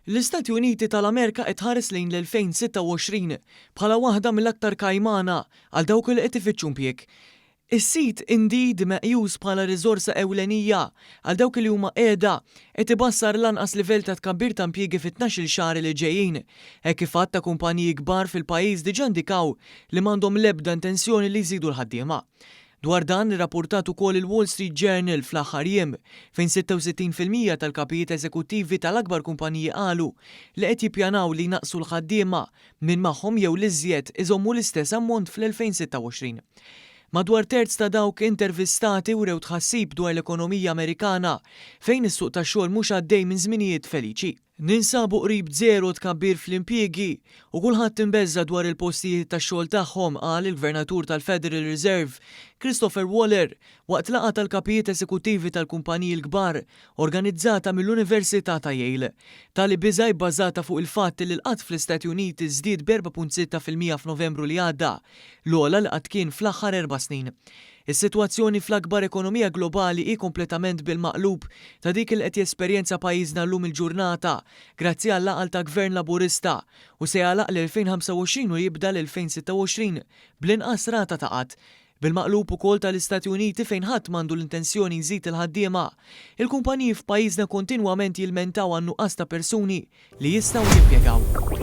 L-Istati Uniti tal-Amerika qed tħares lejn l-2026 bħala waħda mill-aktar kajmana għal dawk li qed ifittxu impjieg. Is-sit Indeed, meqjus bħala riżorsa ewlenija għal dawk li huma qiegħda, qed ibassar l-anqas livell ta' tkabbir ta' impjiegi fit-tnax-il xahar li ġejjin, hekk kif għadd ta' kumpaniji kbar fil-pajjiż diġà indikaw li m'għandhom l-ebda intenzjoni li jżidu l-ħaddiema. Dwar dan irrappurtat ukoll il-Wall Street Journal fl-aħħar jiem, fejn 66% tal-kapijiet eżekuttivi tal-akbar kumpaniji qalu li qed jippjanaw li jnaqqsu l-ħaddiema minn magħhom jew l-iżjed iżommu l-istess ammont fl-2026. Madwar terz ta' dawk intervistati wrew tħassib dwar l-ekonomija Amerikana fejn is-suq tax-xogħol mhux għaddej minn żminijiet feliċi. Ninsabu qrib zero tkabbir fl-impjiegi u kulħadd imbeżża' dwar il-postijiet tax-xogħol tagħhom, qal il-Gvernatur tal-Federal Reserve, Christopher Waller, waqt laqgħa tal-kapijiet eżekuttivi tal-kumpaniji l-kbar organizzata mill-Università ta' Yale. Tali biża' hi bbażata fuq il-fatt li l-qgħad fl-Istati Uniti żdied b'4.6% f'Novembru li għadda, l-ogħla li qatt kien fl-aħħar erba' snin. Is-sitwazzjoni fl-akbar ekonomija globali hi kompletament bil-maqlub ta' dik li qed jesperjenza pajjiżna llum il-ġurnata grazzi għall-għaqal ta' Gvern Laburista u se jagħlaq l-2025 u jibda l-2026 bl-inqas rata ta' qgħad. Bil-maqlub ukoll tal-Istati Uniti fejn ħadd m'għandu l-intenzjoni jżid il-ħaddiema. Il-kumpaniji f'pajjiżna kontinwament jilmentaw għan-nuqqas ta' persuni li jistgħu jimpjegaw.